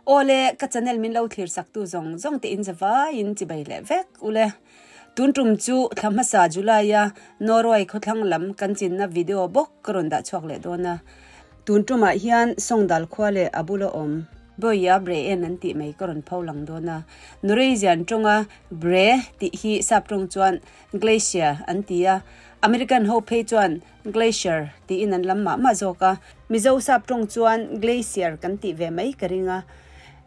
Awle, ka channel min lo thlir sak tu zawng zawng te in zavaiin chibai leh vek ule. Tun tum chu thla hmasa July a Norway khawthlang lam kan chinna video bawk ka rawn dah chhuak leh dawn a. Tun tumah hian Sawngdal khua leh a bula awm Bawia Breen an tih mai ka rawn pho lang dawn a. Norwegian tawnga Bre tih hi sap tawng chuan Glacier an ti a, American ho phei chuan Glacier tiin an lam mah mah zawk a. Mizo sap tawng chuan Glacier kan tih ve mai ka ring a.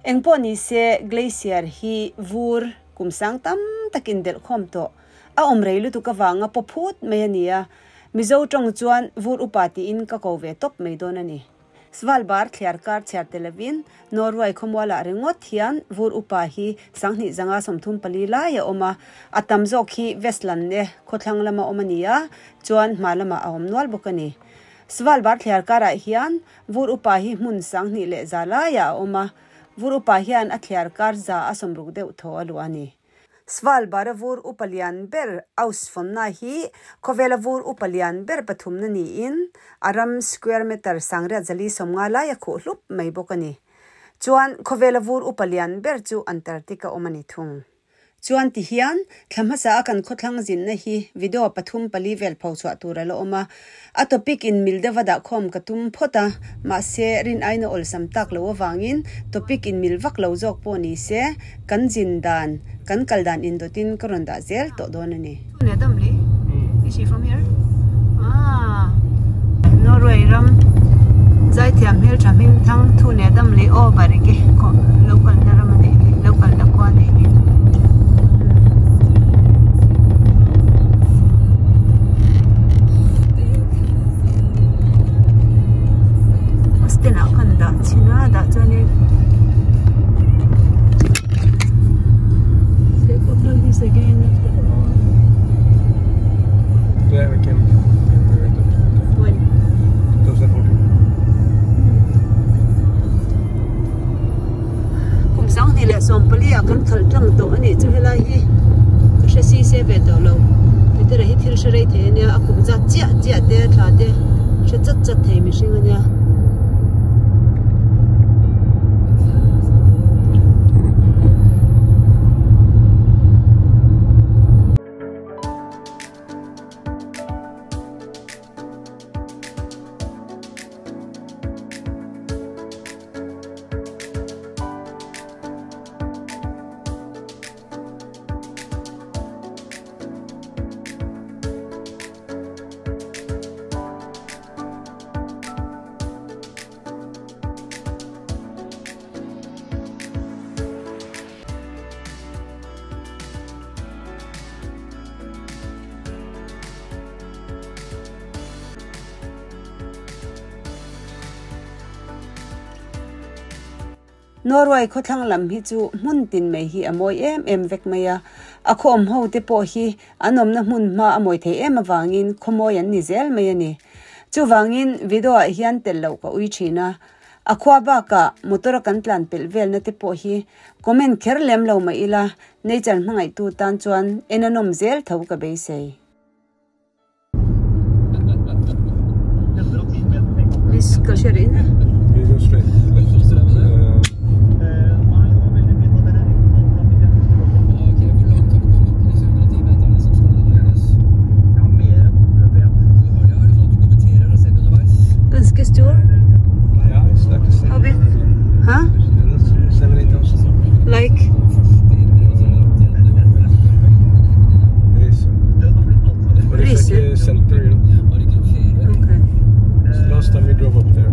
Engpawh ni se Glacier hi vur kum sang tam takin delh khawm tawh. A awm rei lutuk avanga paw phut mai a ni a. Mizo tawng chuan vur upa tiin ka ko ve tawp mai dawn a ni. Svalbard thliar kar chhiar tel lovin Norway khawmualah ringawt hian vur upa hi sanghnih zanga 34 lai a awm a, a tam zawk hi Vestland e khawthlang lama awm a ni a, chuan hma lamah a awm nual bawk a ni. Svalbard thliar karah hian vur upa hi hmun 2100 laiah a awm a, vur upa hian a thliar kar za a 60 deuh thaw a luah a ni. Svalbard-a vur upa lian ber Ausfonna hi khawvela vur upa lian ber pathumna niin a ram square meter 450 lai a khuh hlup mai bawk a ni. Chuan khawvela vur upa lian ber chu Antarctic-a awm a ni thung. Chuan ti hian thla hmasa a kan khawthlang zinna hi video pathum pali vel pho chhuah tur a la awm a, a topic in mil deuha dah khawm ka tum phawt a, mahse rin aina awlsam tak lo avangin topic in mil vak lo zawk pawh ni se kan zin dan, kan kal dan indawtin ka rawn dah zel tawh dawn a ni. Is she from here? Ah, Norway ram zaithiam hmeltha hming thang thu leh dam leh aw barike lo kalna ram a nih hi, lo kalna khua a nih hi. Stand ah khan dah chhin a dah chuanin Yeah, we came When? 2014. Kum 2014 ah kan khalh tlang tawh a nih chu helai hi ka hre si se ve tawh lo. Peter-a hi thil hre rei thei a nia, a kum zat chiah chiah te thla te hre chat chat thei mihring a nia. Norway khawthlang lam hi chu hmun tin mai hi a mawi em em vek mai a, a khaw awm ho te pawh hi an awmna hmun hma a mawi thei em avangin khawmawi an ni zel mai a ni. Chuvangin video ah hian tel loh ka ui thin a, a khua bakah motor a kan tlan pelh velna te pawh hi comment kher lem lo mah ila nature hmangaihtu tan chuan en a nawm zel tho ka beisei. Vi ska köra in. Vi går straight left. Ok, hvor langt har du kommet på disse 110 meterne som skal leveres? Du har det, er det sånn at du kommenterer deg selv underveis? Ganska stor. Yeah, it's like the same. How big? Huh? That's 78,000. Like Første inntrykk så langt igjen, det var veldig høy, men det er ikke det da. It is. But it's like a center, you know. Har ikke noe ferie? Okay. Last time we drove up there.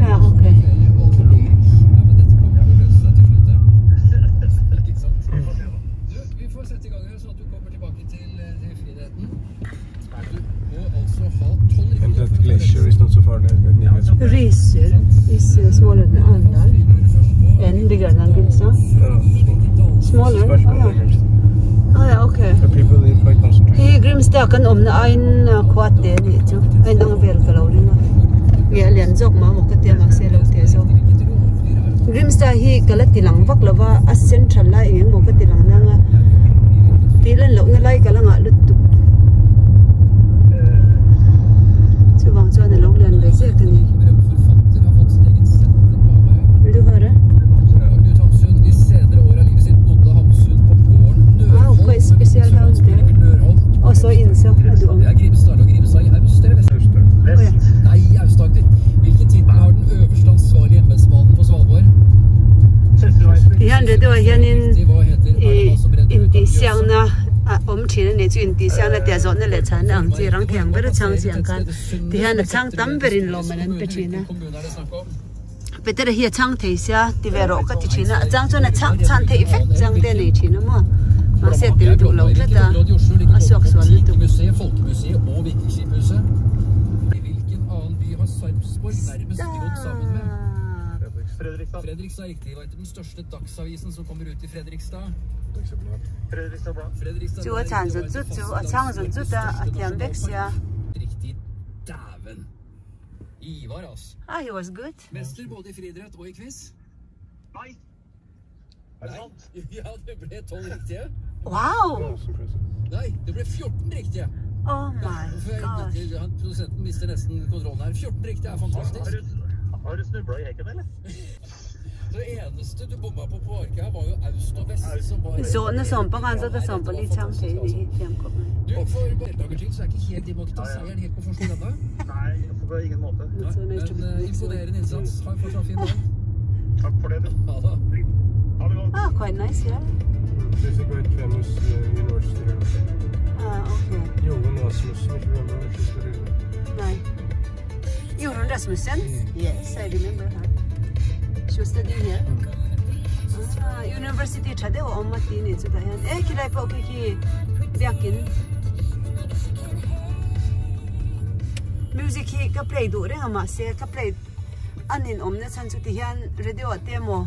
Ja, okej. Ferie og Nei, men dette kommer til å løse seg til slutt, det. Ikke sant? Du, vi får sette i gang her, sånn at du kommer tilbake til, til friheten. Du må altså ha 12 And riktige that for å ta glacier reisen. is not so far there. But Nigas. Risør is smaller than Arendal and bigger than Grimstad. Smaller? It's much Oh, smaller yeah. than Grimstad. Oh, yeah, okay. But people live quite concentrated. Hi Grimstad kan awmna aiin khua te a nih chu a inang vel ka lo ring a nge a lian zawk mah maw ka tia mahse lo te zawk Grimstad hi ka la ti lang vak lova a central lai eng emaw ka ti lang nang a tih lan lohna lai ka la ngah lut tuk chuvang chuan a lo lian ve zek a ni. Berømt forfatter har fått sitt eget senter på Hamarøy. Vil du høre? Tihian radio ah hianin ih intihsiakna a awm thin a ni chu intihsiakna tia zawhna leh chhanna ang chi rang thei ang ber a chhang chi ang khan tihian a chhang tam berin lawmman an pe thin a. Petera hi a chhang thei sia ti ve rawh ka ti thin a a chang chuan a chhang chhan theih vek chang te a nei thin a maw mahse a tel duh lo tlat a a suak sual lutuk. Chu a chhan zut zut chu a chhang zut zut a a thiam vek sia. Ivar, ass. Ah, he was good. Mester både i friidrett og i quiz. Nei. Er det sant? Ja, det ble 12 riktige. Wow! Nei, det ble 14 riktige. Oh my gosh. Ja, produsenten mister nesten kontrollen her. 14 riktige er fantastisk. Har du, har du snubla i hekken, eller? Det eneste du bomma på på arket her, var jo aust og vest. Som var Zawhna sawmpanga zawta sawmpali chhang thei a nih hi thiam khawp mai. Du, for deltaker til, så er ikke helt de må ikke ta seieren helt på forskudd ennå. Nei, på ingen måte. Nei, men imponerende innsats. Ha en fortsatt fin dag. Takk for det, du. Ha det. Ha det godt. Ah, quite nice here. There's a quite famous university here. Ah, okay. Jorunn Rasmussen, if you remember, she's studied there. Nei. Jorunn Rasmussen? Yes, I remember her. She was studying here. Ah, university tha deuh a awm a ti nih chutah hian e khilai pawh khi khi biakin music hi ka play duh reng a mahse ka play a nin awmna chhan chu ti hian radio ah te emaw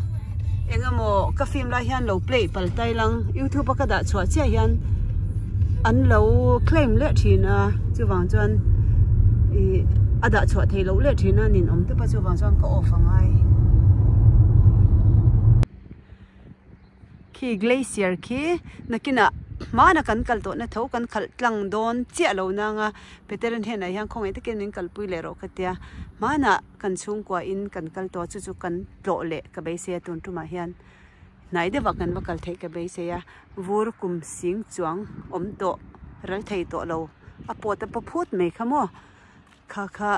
eng emaw ka film lai hian lo play pal tai lang youtube a ka dah chhuah chiah hian an lo claim leh thin a chuvang chuan ih a dah chhuah theih loh leh thin a nin awm tawp a chuvang chuan ka off a ngai. Khi glacier khi nakinah hmana kan kal tawhna tho kan khalh tlang dawn chiah lo nang a Peteran hnenah hian khawngaih takin min kalpui leh rawh ka tia hmanah kan chhungkua in kan kal tawh a chu chu kan tlawh leh ka beisei a tun tumah hian hnai deuhah kan va kal theih ka beisei a vur kum sing chuang awm tawh ral thei tawh lo a pawt a paw phut mai kha maw kha kha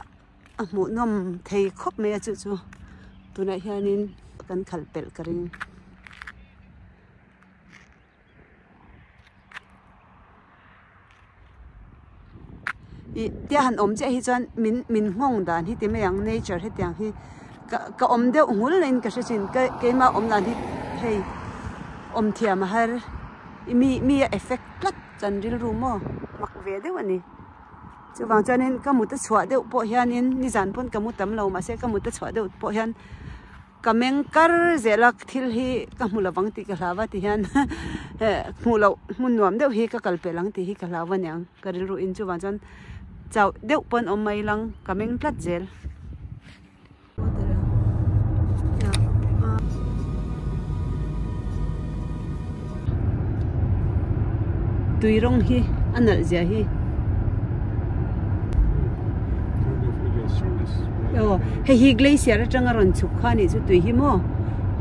a hmuhnawm thei khawp mai a chu chu tunah hianin kan khalh pelh ka ring. Ih tia han awm chiah hi chuan min min nghawng dan hi ti mai ang nature hetiang hi ka ka awm deuh nghul in ka hre thin ka keimah awm dan hi hei awm thiam a har mi mi a effect tlat kan rilru maw mak ve deuh a ni chuvang chuanin ka mut a chhuah deuh pawh hianin nizan pawn ka mu tam lo mahse ka mut a chhuah deuh pawh hian. Ka meng kar zel a thil hi ka hmu lovang tih ka hlau a ti hian hmuh loh hmun nuam deuh hi ka kal pelh ang tih hi ka hlau a niang ka rilru in chuvang chuan chauh deuh pawn awm mai lang ka meng tlat zel. Tui rawng hi a nalh zia hi. Aw hei hi glacier atanga rawn chhuk kha anih chu tui hi maw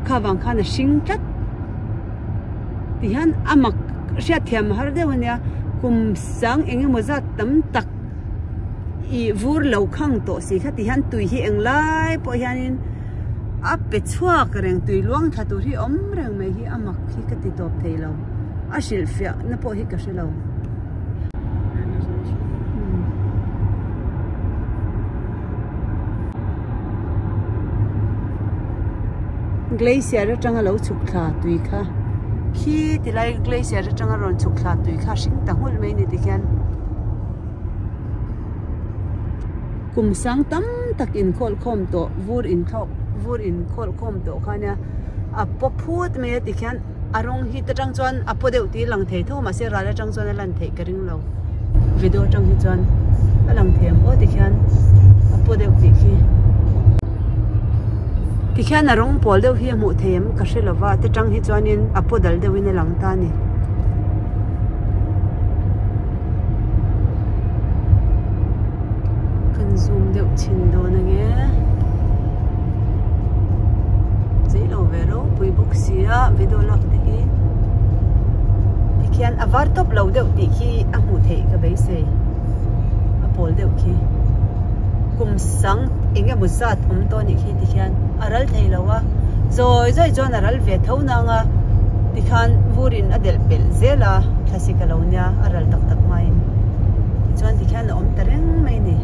kha vang khan a hring tlat ti hian a mak hriatthiam har deuh ania kum sang eng emaw zat tam tak ih vur lo khang tawh si kha ti hian tui hi eng lai pawh hianin a pe chhuak reng tui luang thla tur hi awm reng mai hi a mak hi ka ti tawp thei lo a hrilhfiah na pawh hi ka hre lo. Glacier atanga lo chhuk thla tui kha khi tilai glacier atanga rawn chhuk thla tui kha a hring ta nghulh mai a ni tikhian kum sang tam tak inkhawl khawm tawh vur inthlawk vur inkhawl khawm tawh kha ania a paw phut mai a tikhian a rawng hi te tang chuan a paw deuh tih a lang thei tho mahse ral atang chuan a lan theih ka ring lo video atang hi chuan a lang thei ang aw tikhian a paw deuh tih khi tikhian a rawng pawl deuh hi a hmuh thei em ka hre lova te tang hi chuanin a paw dal deuhin a lang ta a ni. Kan zoom deuh chhin dawn ange zeilo ve ropui bawk sia video lak te hi tikhian a var tawp lo deuh tih khi a hmuh theih ka beisei a pawl deuh khi kum sang eng emaw zat awm tawh anih khi tikhian a ral thei lo a Zawi zawi chuan a ral ve tho nang a, tikhan vurin a delh pelh zel a, thlasik a lo nia, a ral tak tak hmain tichuan tikhian a awm ta reng mai a ni.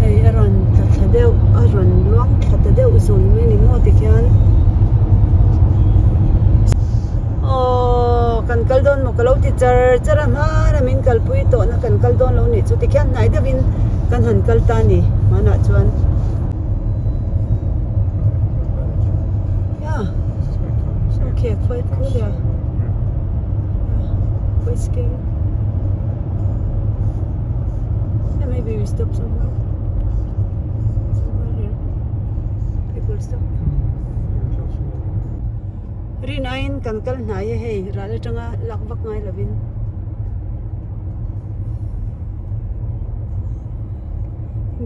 Hei a rawn tla thla deuh, a rawn luang thla ta deuh zun mai a ni maw tikhian. Aww kan kal dawn maw ka lo ti char char a hmana min kalpui tawhna kan kal dawn lo nih chu tikhian hnai deuhin kan han kal ta a ni hmanah chuan yeah okay quite cool yeah quite scary yeah maybe we stop somewhere somewhere here people stop Rin aiin kan kal hnai a hei ral atanga lak vak ngai lovin.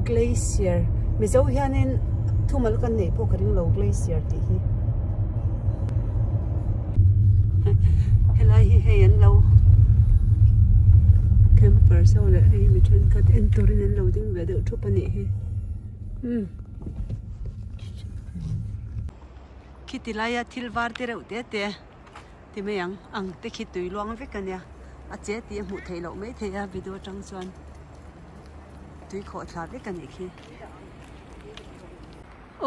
Glacier Mizo hianin thumal kan neih pawh ka ring lo glacier tih hi. Helai hi hei an lo camper so leh hei mi thenkhat en turin an lo ding ve deuh thup a nih hi. Umm. Khiti laia thil var te reuh te te ti mai ang ang te khi tui luang vek a nia a che tih a hmuh theih loh mai thei a video atang chuan tui khawh thla vek a nih khi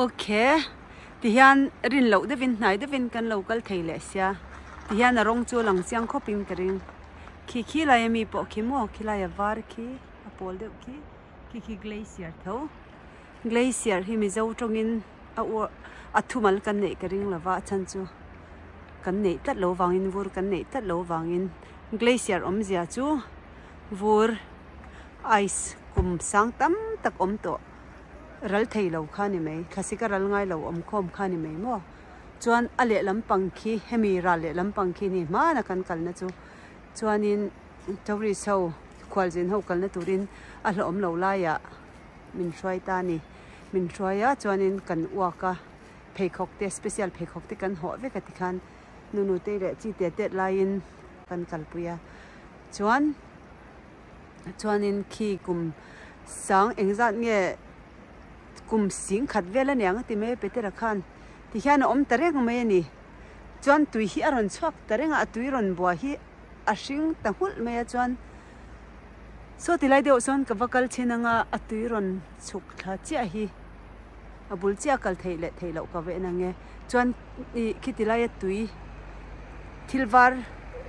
ok ti hian rin loh deuhin hnai deuhin kan lo kal thei leh sia ti hian a rawng chu a lang chiang khawp in ka ring khi khi laia mi pawh khi maw khi laia var khi a pawl deuh khi khi khi glacier tho glacier hi mizo tawngin a uar a thumal kan neih ka ring lova a chhan chu kan neih tlat lo vangin vur kan neih tlat lo vangin glacier awmzia chu vur ice kum sang tam tak awm tawh ral thei lo kha ni mai thlasik a ral ngai lo awm khawm kha ni mai maw chuan a lehlam pang khi hemi ral lehlam pang khi ni hmana kan kalna chu chuanin tourist ho khualzin ho kalna turin a hlauhawm lo laiah min hruai ta a ni. Min hruai a chuanin kan uak a pheikhawk te special pheikhawk te kan hawh vek a tikhan nunu te leh chi te tet laiin kan kalpui a chuan chuanin khi kum sang engzat nge kum sing khat vel a niang a ti mai a Petera khan tikhian a awm ta reng mai a ni chuan tui hi a rawn chhuak ta reng a a tui rawn bua hi a hring ta nghulh mai a chuan. Saw ti lai deuh sawn ka va kal thin anga a tui rawn chhuk thla chiah hi a bul chiah a kal theih leh theih loh ka va en ang e chuan ih khiti laia tui thil var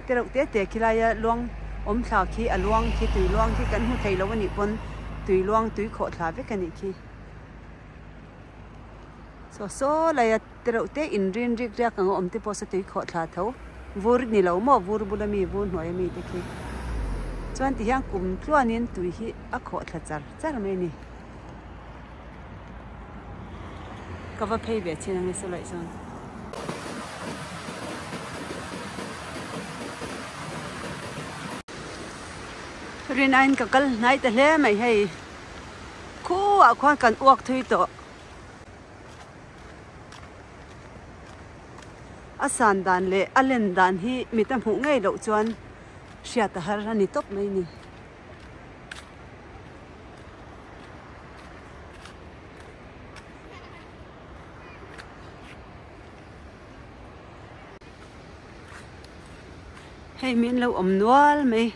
te reuh te te khilaia luang awm thla khi a luang khi tui luang khi kan hmu thei lo anih pawn tui luang tui khawh thla vek anih khi saw saw laia te reuh te in rin rik riak ang a awm te pawh saw tui khawh thla tho vur ni lo maw vur bula mi vur hnuai ami te khi chuan ti hian kum tluanin tui hi a khawh thla char char mai a ni ka va phei ve chin ang e saw laih chuan. Rin aiin ka kal hnai ta hle mai hei khuah khuan kan uak thui tawh. A san dan leh a len dan hi mit a hmuh ngei loh chuan hriat a har a ni tawp mai ni. Hei min lo awm nual mai.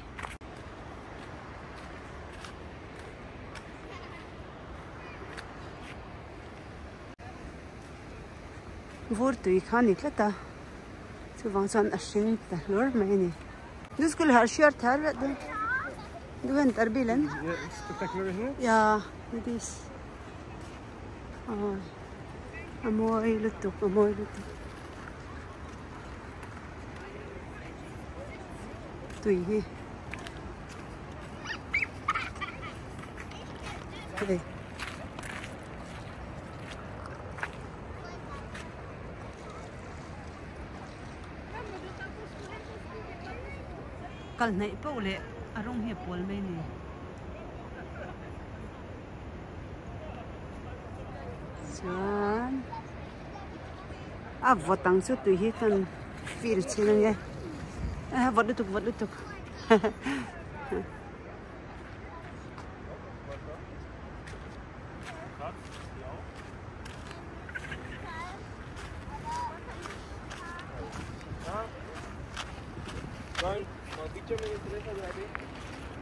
Vur tui kha a ni tlat a chuvang chuan a hring ta hlur mai a ni. Du skulle ha kört här vet du. Du väntar bilen. Ja, it is. Ah, a mawi lutuk, a mawi lutuk. Tui hi. Hei. Kal hnaih poh leh a rawng hi a pawl mai a ni. Chuan a vawt ang chu tui hi kan feel chhin ange. A vawt lutuk vawt lutuk.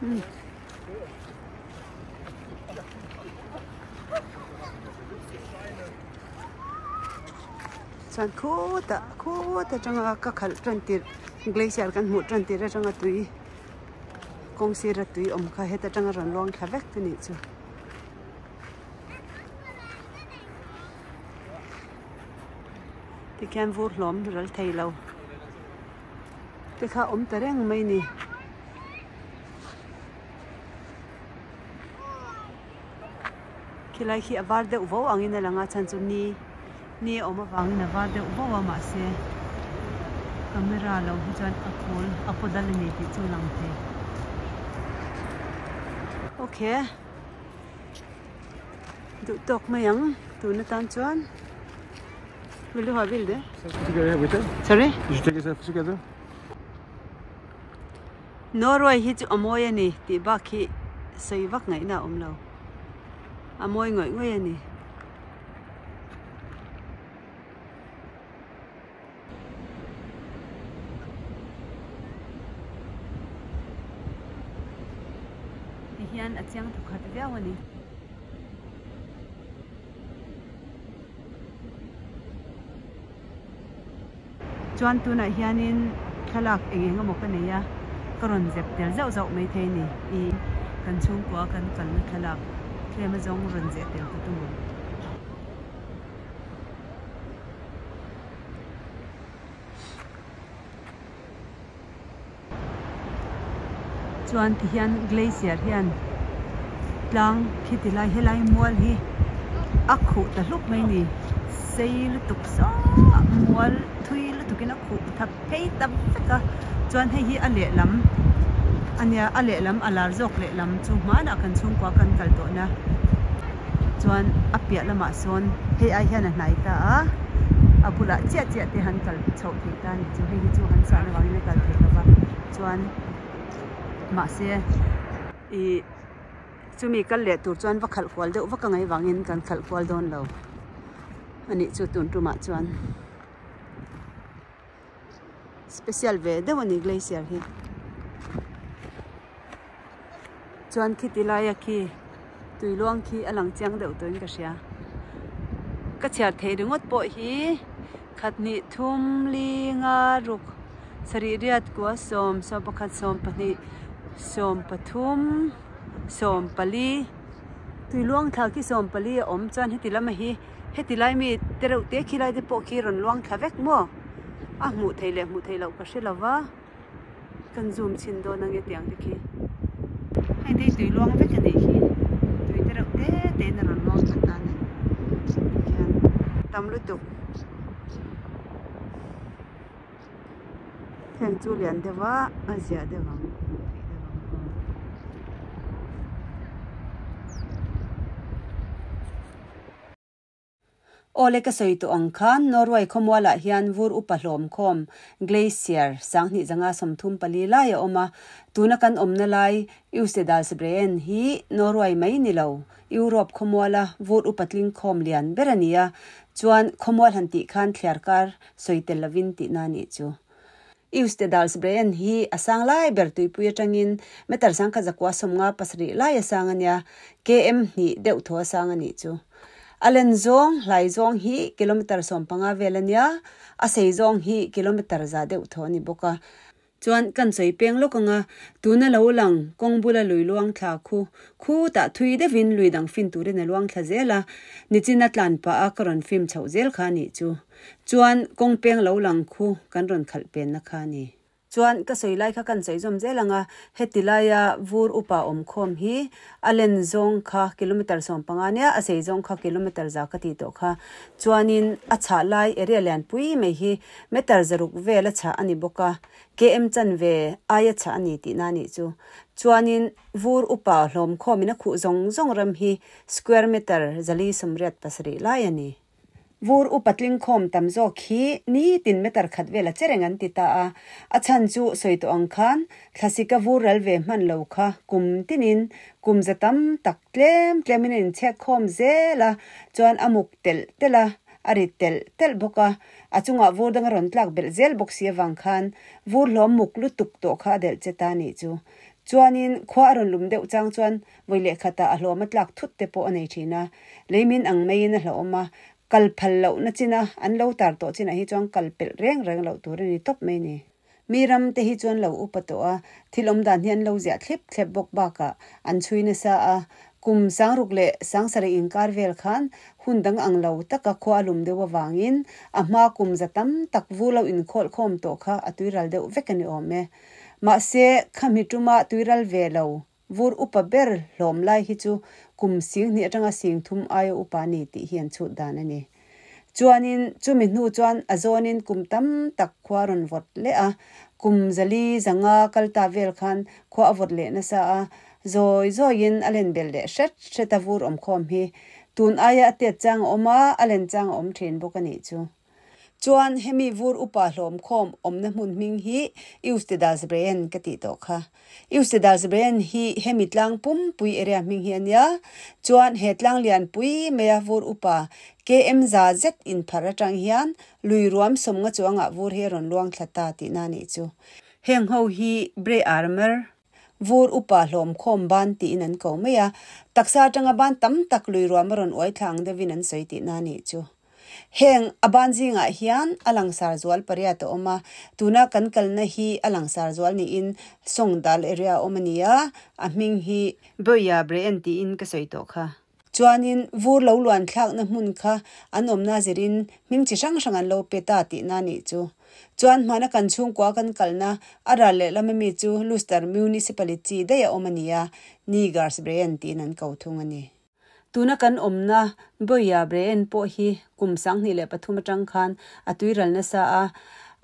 Chuan khutah khut atanga ka khalh tan tirh glacier kan hmuh tan tirh atanga tui kawng sira tui awm kha heta tanga rawn luang thla vek a nih chu. Tikhian vur hlawm ral thei lo te kha awm ta reng mai ni. Khilai khi a var deuh vo angin a lang a chhan chu ni ni a awm avangin a var deuh vo a mahse camera lo hi chuan a pawl a paw dal a ni tih chu a lang thei. Okay. Duh tawk mai ang tun atan chuan Will you have bilde? Sorry? Did you take a selfie together? Norway hi chu a mawi a ni tih bak hi sawi vak ngaihna a awm lo. A mawi ngawih ngawih a ni. Ti hian a chiang thawkhat viau a ni. Chuan tunah hianin thlalak eng eng emaw ka nei a, ka rawn zep tel zauh zauh maithei a ni. I kan chhungkua kan kalna thlalak tlem azawng rawn zeh tel ka tum ang. Chuan ti hian glacier hian tlang khi ti lai helai mual hi a khuh ta hlup mai ni sei lutuk saw mual thui lutuk in a khuh ta phei ta vek a chuan hei hi a lehlam a nia a lehlam a lar zawk lehlam chu hmanah kan chhungkua kan kal tawh na. Chuan a piah lamah sawn hei ai hian a hnai ta a, a bulah chiah chiah te han kal chhoh theih ta a ni chu hei hi chu han chhuahna vangin a kal theih lo va chuan mahse ih chumi kal leh tur chuan va khalh kual deuh vak a ngaih vangin kan khalh kual dawn lo a nih chu tun tumah chuan special ve deuh a ni glacier hi. Chuan khiti laia khi tui luang khi a lang chiang deuh tawhin ka hria. Ka chhiar theih ringawt pawh hi khat hnih thum li nga ruk sarih riat kua sawm sawmpakhat sawmpahnih sawmpathum sawmpali tui luang thla khi sawmpali a awm chuan heti lama hi heti lai mi te reuh te khi lai te pawh khi rawn luang thla vek maw a hmuh theih leh hmuh theih loh ka hre lova. Kan zoom chhin dawn ang e tiang te khi. Hei te hi tui luang vek a nih hi. Tui te reuh te te in a rawn luang thla ta a ni. Tikhian tam lutuk. Heng chu lian deuh a, a ziah deuh ang. Hmuh theih deuh ang aw. Awle ka sawi tawh ang khan Norway khawmualah hian vur upa hlawm khawm, glacier, sanghnih zanga 34 lai a awm a. Tuna kan awmna lai Jostedalsbreen hi Norway mai ni lo, Europe khawmuala vur upa tling khawm lian ber a ni a, chuan khawmual han tih khan thliar kar sawi tel lovin tihna a nih chu. Jostedalsbreen hi a sang lai ber tuipui atangin meter sangkhat zakua 57 lai a sang a nia, km hnih deuh thaw a sang a nih chu. A len zawng, hlai zawng hi kilometer 15 vel a nia, a sei zawng hi kilometer za deuh thaw a ni bawk a. Chuan kan sawi peng lawk anga tuna lo lang kawng bula lui luang thla khu khu tah thui deuhin lui dang fin turin a luang thla zel a, nichina tlan pah a ka rawn film chhoh zel kha a nih chu. Chuan kawng peng lo lang khu kan rawn khalh penna kha a ni. Chuan ka sawi lai kha kan sawi zawm zel ang a, heti laia vur upa awm khawm hi a len zawng kha kilometer 15 nia, a sei zawng kha kilometer za ka tih tawh kha. Chuanin a chhah lai area lianpui mai hi meter 600 vel a chhah a ni bawk a, km chanve aia chhah a ni tihna a nih chu. Chuanin vur upa hlawm khawmin a khuh zawng zawng ram hi square meter 487 lai a ni. Vur upa tlingkhawm tam zawk hi nitin meter khat vela che reng an ti ta a, a chhan chu sawi tawh ang khan thlasika vur ral ve hman lo kha kum tinin kum za tam tak tlem tlemin a inchhek khawm zel a, chuan a muk telh telh a, a rit telh telh bawk a, a chungah vur dang a rawn tlak belh zel bawk si avang khan vur hlawm muk lutuk tawh kha a delh che ta nih chu. Chuanin khua a rawn lum deuh chang chuan vawi leh khatah a hlawm a tlak thut te pawh a nei thin a, leimin ang maiin a hlauhawm a, kal phal lohna china an lo tar tawh chinah hi chuan kal pelh reng reng loh tur a ni tawp mai a ni. Mi ram te hi chuan lo upa tawh a, thil awm dan hi an lo ziah thlep thlep bawk bakah an chhui nasa a, kum sangruk leh sangsarih inkar vel khan hun dang ang lo taka khua a lum deuh avangin a hma kum za tam tak vu lo inkhawlh khawm tawh kha a tuiral deuh vek a ni awm e. Mahse, khami tuma tuiral ve lo vur upa ber hlawm lai hi chu kum singhnih atanga singthum aia upa a ni tih hi an chhut dan a ni. Chuanin chumi hnu chuan a zawnin kum tam tak khua a rawn vawt leh a, kum zali zanga kal ta vel khan khua a vawt leh nasa a, zawi zawiin a len belh leh hret hret a vur awmkhawm hi tun aia a tet chang a awm a, a len chang a awm thin bawk a nih chu. Chuan hemi vur upa hlawmkhawm awmna hmun hming hi Eustedalsbreen ka tih tawh kha. Eustedalsbreen hi hemi tlang pumpui area hming hi a nia. Chuan he tlang lianpui maia vur upa KM za zet inpharh atang hian lui ruam sawmnga chuangah vur hi a rawn luang thla ta tihna a nih chu. Heng ho hi Bre Armer, vur upa hlawmkhawm ban tiin an ko mai a, taksa atanga ban tam tak lui ruam a rawn uai thla ang deuhin an sawi tihna a nih chu. Heng a ban zingah hian a langsar zual pariat a awm a, tuna kan kalna hi a langsar zual niin Sawngdal area a awm a ni a, a hming hi Bawia Breen tiin ka sawi tawh kha. Chuanin vur lo luan thlakna hmun kha an awmna zirin hming chi hrang hrang an lo pe ta tihna a nih chu. Chuan hmana kan chhungkua kan kalna a ral lehlam ami chu Luster Municipality daih a awm a ni a, Nigarsbreen tiin an ko thung a ni. Tuna kan awmna Bawia Breen pawh hi kum 2003 atang khan a tuiral nasa a,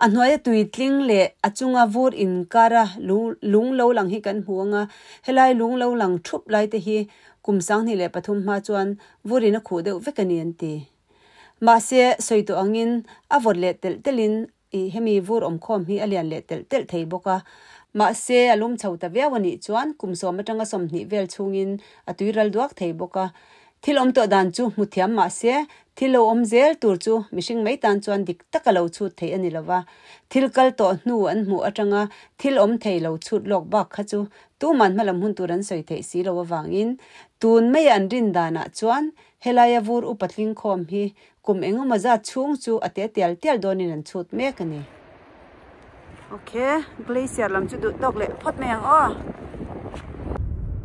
a hnuaia tui tling leh a chunga vur inkara lung lo lang hi kan hmu ang a, helai lung lo lang thup lai te hi kum 2003 hma chuan vurin a khuh deuh vek a ni an ti. Mahse, sawi tawh angin a vawt leh telh telhin I hemi vur awmkhawm hi a lian leh telh telh thei bawk a, mahse a lum chho ta viau a nih chuan kum sawm atanga 20 vel chhungin a tuiral duak thei bawk a. Thil awm tawh dan chu hmu thiam mahse thil lo awm zel tur chu mihring mai tan chuan dik taka lo chhut theih a ni lova. Thil kal tawh hnu an hmuh atanga thil awm thei lo chhut lawk bak kha chu tuman hmalam hun tur an sawi theih si lo avangin tun maia an rin danah chuan helaia vur upa tlingkhawm hi Kum engemaw zat chhung chu a te tial tial dawnin an chhut mek a ni. Ok, glacier lam chu duh tawk leh phawt mai ang aw.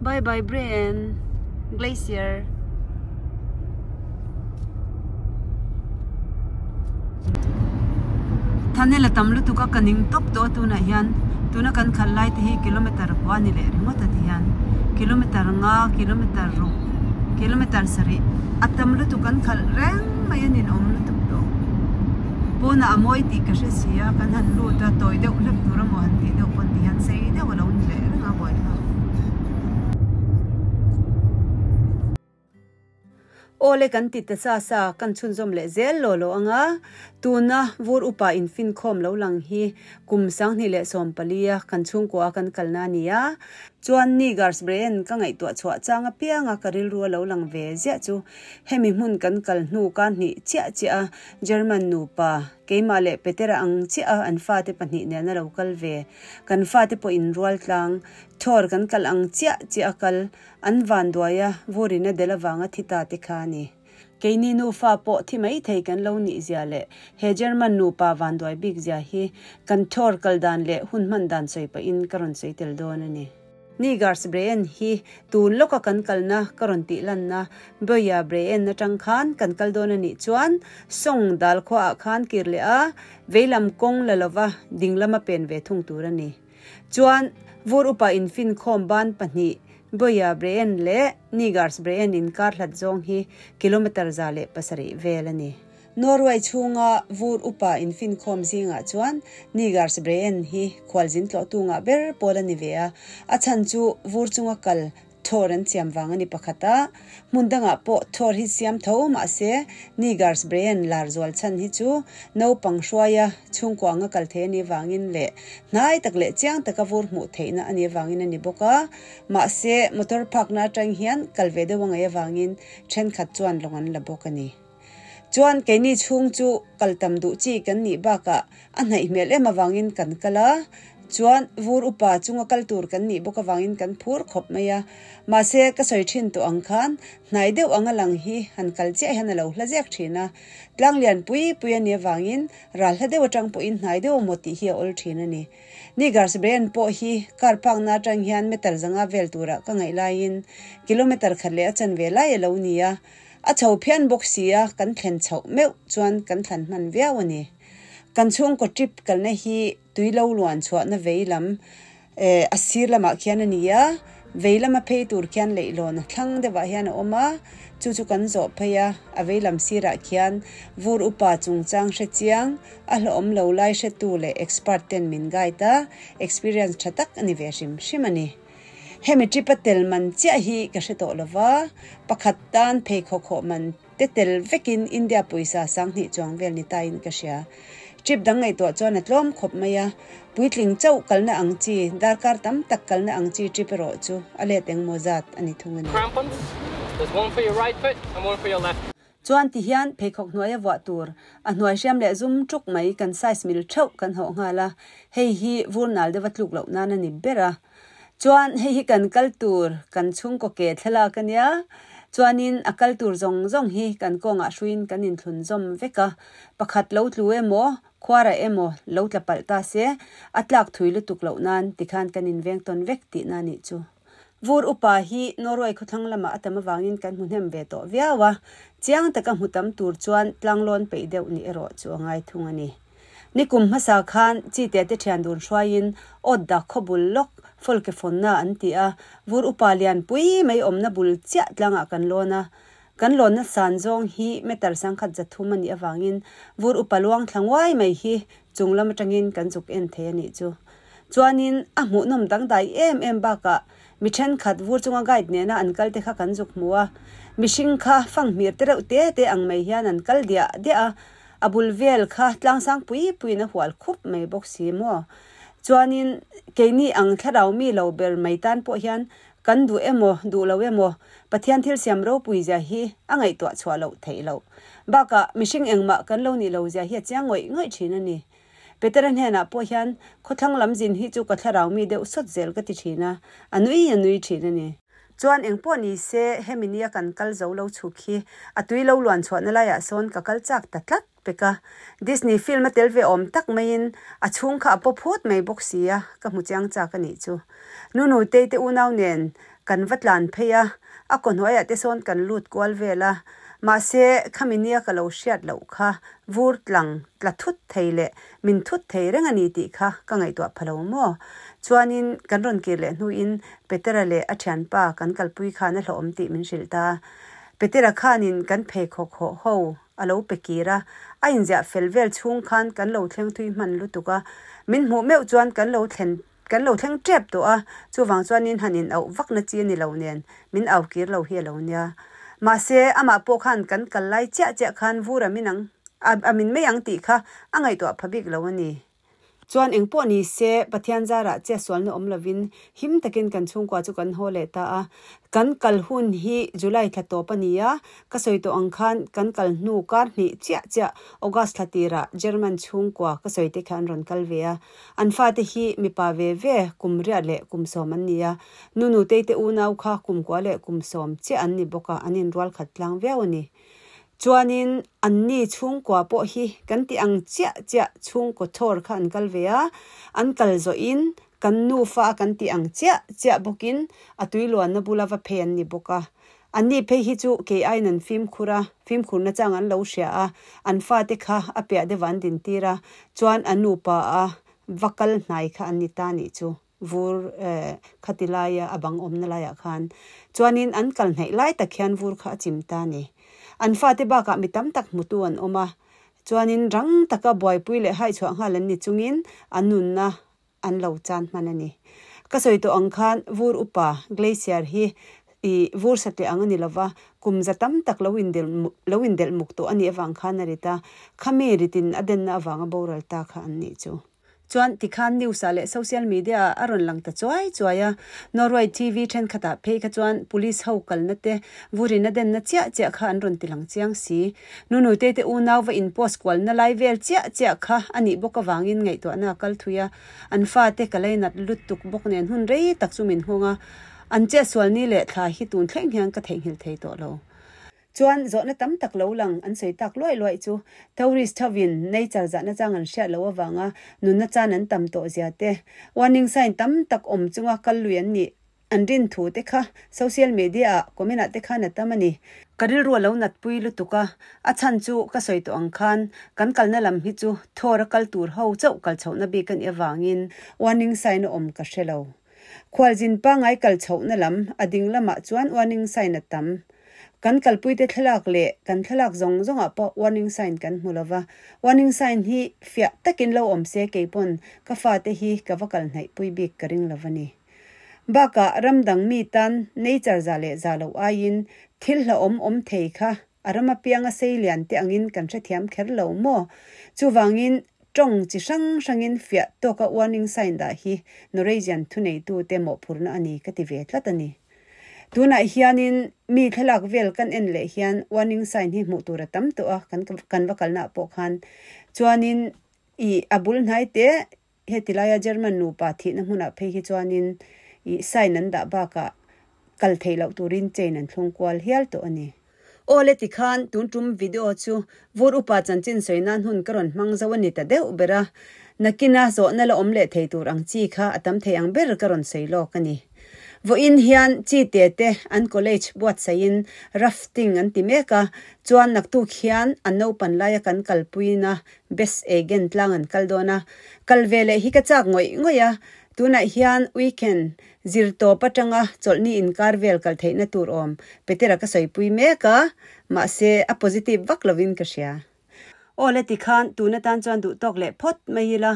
Bye bye Brian, glacier. Tunnel a tam lutuk a ka ning tawp tawh a tunah hian tuna kan khalh lai te hi kilometer kua a ni leh ringawt a ti hian kilometer nga kilometer ruk kilometer sarih a tam lutuk an khalh reng mai a ninawm lutuk tawh pawnah a mawi tih ka hre si a kan han lut a tawi deuh hlek tur emaw han tih deuh pawn ti hian sei deuh a lo ni leh reng a buaithlak. Awle kan ti ta sa sa kan chhunzawm leh zel law law ang a, tuna vur upa infinkhawm lo lang hi kum 2014 a kan chhungkua a kan kalna a ni a, chuan Nigarsbreen ka ngaihtuah chhuah chang apianga ka rilru a lo lang ve ziah chu hemi hmun kan kal hnu ka hnih chiah chiah a German nupa keimah leh Petera ang chiah a an fate pahnih nen a lo kal ve kan fate pawh inrual tlang thawr kan kal ang chiah chiah a kal An vanduai a, vurin a del avanga thi ta te kha a ni. Keini nufa pawh thi mai thei kan lo nih zia leh he German nupa vanduai bik zia hi kan thawr kal dan leh hun hman dan sawi pahin ka rawn sawi tel dawn a ni. Nigarsbreen hi tun lawka kan kalna ka rawn tih lanna Bawia Breen atang khan kan kal dawn a nih chuan Song dal khuaah khan kir leh a, veilam kawng la lova ding lama pen ve thung tur a ni. Chuan, vur upa infinkhawm ban pahnih, Bawia Breen leh Nigars Breen inkar hlat zawng hi kilometre 107 vel a ni. Norway chhunga vur upa infinkhawm zingah chuan Nigars Breen hi khualzin tlawhtu ngah ber pawl a ni ve a, a chhan chu vur chunga kal Thawr an siam vang a ni pakhat a, hmun dangah pawh thawr hi siam tho mahse Nigars Breen lar zual chhan hi chu naupang hruaia chhungkua anga kal thei a nih vangin leh hnai tak leh chiang taka vur hmuh theihna a nih vangin a ni bawk a, mahse motor phakna atang hian kal ve deuh a ngaih avangin thenkhat chuan lawng an la bawk a ni. Chuan keini chhung chu kal tam duh chi kan nih bakah a hnaih hmel em avangin kan kal a, Chuan vur upa chunga kal tur kan nih bawk avangin kan phur khawp mai a. Mahse, ka sawi thin tawh ang khan hnai deuh anga lang hi han kal chiah hian a lo hla ziak thin a. Tlang lian pui pui a nih avangin ral hla deuh atang pawhin hnai deuh maw tih hi a awl thin a ni. Nigarsbreen pawh hi car park na atang hian meter zanga vel turah ka ngaih laiin kilometer khat leh a chanve lai a lo ni a. A chho phian bawk si a, kan thlen chhoh meuh chuan kan thlan hman viau a ni. Kan chhungkaw trip kalna hi tui lo luan chhuahna vei lam a sir lamah khian a ni a, vei lama phei tur khian leihlawn a thlang deuhah hian a awm a, chu chu kan zawh phei a, a vei lam sirah khian vur upa chungchang hre chiang, a hlawhawm lo lai hretu leh expert ten min guide a, experience tha tak a ni ve hrim hrim a ni. Hemi trip a tel man chiah hi ka hre tawh lo va, pakhat tan pheikhawk hawh man te tel vekin India pawisa sanghnih chuang vel ni tain ka hria. Trip dang ngaihtuah chuan a tlawm khawp mai a, puitling chauh kalna ang chi, darkar tam tak kalna ang chi trip erawh chu a let engmaw zat a ni thung a ni. Crampons, there's one for your right foot and one for your left. Chuan ti hian pheikhawk hnuaia vuah tur, a hnuai hriam leh zum tuk mai kan size mil theuh kan hawh nghal a, hei hi vur nal deuha tluk loh nan a ni ber a. Chuan hei hi kan kal tur kan chhungkaw ke thlalak a nia, chuanin a kal tur zawng zawng hi kan kawngah hruiin kan inthlun zawm vek a, pakhat lo tlu emaw, khuara emaw lo tla palh ta se, a tlak thui lutuk loh nan tikhan kan inveng tawn vek tihna a nih chu. Vur upa hi Norway khawthlang lamah a tam avangin kan hmu hnem ve tawh viau a, chiang taka hmu tam tur chuan tlanglawn peih deuh nih erawh chu a ngai thung a ni. Nikum hmasa khan Chite te thian dun hruaiin Odda khaw bul lawk Folkefonna an ti a, vur upa lianpui mai awmna bul chiah tlangah kan lawn a. Kan lawnna san zawng hi meter sangkhat zathum a nih avangin vur upa luang thla nguai mai hi chung lam atangin kan zuk en thei a nih chu. Chuanin a hmuhnawm dangdai em em bakah mi thenkhat vur chunga guide nena an kal te kha kan zuk hmu a, mihring kha fanghmir te reuh te te ang mai hian an kal diah diah a, a bul vel kha tlangsang pui puiin a hual khup mai bawk si maw. Chuanin keini ang thlarau mi lo ber mai tan pawh hian kan duh emaw duh lo emaw Pathian thil siam ropui zia hi a ngaihtuah chhuah loh theih loh. Bakah mihring engmah kan lo nih lo zia hi a chiang ngawih ngawih thin a ni. Petera hnenah pawh hian khawthlang lam zin hi chu ka thlarau mi deuh sawt zel ka ti thin a, a nui a nui thin a ni. Chuan eng pawh ni se hemi nia kan kal zo lo chhuk hi a tui lo luan chhuahna laiah sawn ka kal chak ta tlat pek a. Disney film a tel ve awm tak maiin a chhung kha a paw phut mai bawk si a, ka hmu chiang chak a nih chu. Nunu tei te unau nen kan va tlan phei a, a kaw hnuaiah te sawn kan lut kual vel a, mahse khami nia ka lo hriat loh kha vur tlang tla thut thei leh min thut thei reng a ni tih kha ka ngaihtuah pha lo maw? Chuanin kan rawn kir leh hnuin Petera leh a thianpa kan kalpui khan a hlawhawm tih min hrilh ta. Petera khanin kan pheikhawk hawh ho a lo pe kir a, a inziah fel vel chhung khan kan lo thleng thui hman lutuk a, min hmuh meuh chuan kan lo thlen Kan lo thleng tep tawh a, chuvang chuanin han in auh vakna chi a ni lo nen, min au kir lo hi a lo nia. Mahse, amah pawh khan kan kal lai chiah chiah khan vur a min ang, a min mai ang tih kha a ngaihtuah pha bik lo a ni. Chuan eng pawh ni se, Pathian zarah chiah sualna awm lovin him takin kan chhungkua chu kan haw leh ta a. Kan kal hun hi July thla tawp a ni a, Ka sawi tawh ang khan kan kal hnu kar hnih chiah chiah August thla tirah German chhungkua ka sawi te kha an rawn kal ve a. An fate hi mipa ve ve kum riat leh kum sawm an ni a, Nunutei te unau kha kum kua leh kum sawm chiah an ni bawk a, an inrual khat tlang viau a ni. Chuanin anni chhungkua pawh hi kan ti ang chiah chiah chhungkaw thawr kha an kal ve a, an kal zawhin kan nufa a kan ti ang chiah chiah bawkin a tuiluanna bula va phei an ni bawk a. Anni phei hi chu kei aiin an fimkhur a, fimkhurna chang an lo hria a, an fate kha a piah deuh an dintir a, chuan a nupa a va kal hnai kha an ni ta nih chu, vur khati laia a bang awmna laiah khan. Chuanin an kal hnaih lai tak hian vur kha a chim ta ni. An fate bakah mi tam tak hmutu an awm a, chuanin rang taka buaipui leh haichhuah nghal an ni chungin an nunna an lo chan hman a ni. Ka sawi tawh ang khan vur upa, glacier, hi i vur satliah ang a ni lova, kum za tam tak lo indelh lo indelh muk tawh a nih avang khan a rit a, khami ritin a denna avanga boral ta kha an nih chu. Chuan tikhan news ah leh social media ah a rawn lang ta chuai chuai a. Norway TV thenkhat ah phei kha chuan police ho kalna te vurin a denna chiah chiah kha an rawn ti lang chiang si. Nunute te unau va in post kualna lai vel chiah chiah kha a nih bawk avangin ngaihtuahna a kal thui a. An fate ka leinat lut tuk bawk nen hun rei tak chu min nghawng a. An chetsual ni leh thla hi tun thleng hian ka theihnghilh thei tawh lo. Chuan zawhna tam tak lo lang an sawi tak luai luai chu tourist hovin nature zahna chang an hriat loh avanga nunna chan an tam tawh zia te, warning sign tam tak awm chunga kal lui an nih an rin thu te kha social media ah comment ah te khan a tam a ni. Ka rilru a lo nat pui lutuk a, a chhan chu ka sawi tawh ang khan kan kalna lam hi chu thawr a kal tur ho chauh kal chhohna bik a nih avangin warning sign a awm ka hre lo. Khualzin pangai kal chhohna lam a ding lamah chuan warning sign a tam. Kan kalpuite thlalak leh kan thlalak zawng zawngah pawh warning sign kan hmu lova. Warning sign hi fiah takin lo awm se keipawn ka fate hi ka va kal hnaihpui bik ka ring lova ni. Bakah ram dang mi tan nature za leh za loh aiin thil hlauhawm awm thei kha A ram apianga sei lian te angin kan hrethiam kher lo maw? Chuvangin, tawng chi hrang hrangin fiah tawka warning sign dah hi Norwegian thuneitute mawhphurhna a ni ka ti ve tlat a ni. Tunah hianin mi thlalak vel kan en leh hian warning sign hi hmuh tur a tam tawh a, kan kan va kalnaah pawh khan. Chuanin i a bul hnai te Heti laia German nupa thihna hmunah phei hi chuanin ih sign an dah bakah kal theih loh turin chain an thlung kual hial tawh a ni. Aw le tikhan tun tum video chu vur upa chanchin sawi nan hun ka rawn hmang zo a ni ta deuh ber a, nakina zawhna la awm leh thei tur ang chi kha a tam thei ang ber ka rawn sawi lawk a ni. Vawiin hian chi te te an college buatsaihin rafting an ti mek a, chuan naktuk hian an naupan laia kan kalpuina Best Egen tlang an kal dawn a, kal ve leh hi ka chak ngawih ngawih a, tunah hian weekend zir tawp atanga chawlhni inkar vel kal theihna tur awm Petera ka sawipui mek a, mahse a positive vak lovin ka hria. Aw le tikhan tun atan chuan duh tawk leh phawt mai ila,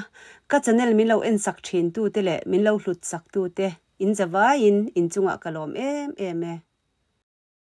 ka channel min lo en sak thin tute leh min lo hlut sak tute in zavaiin inchungah ka lawm em em e.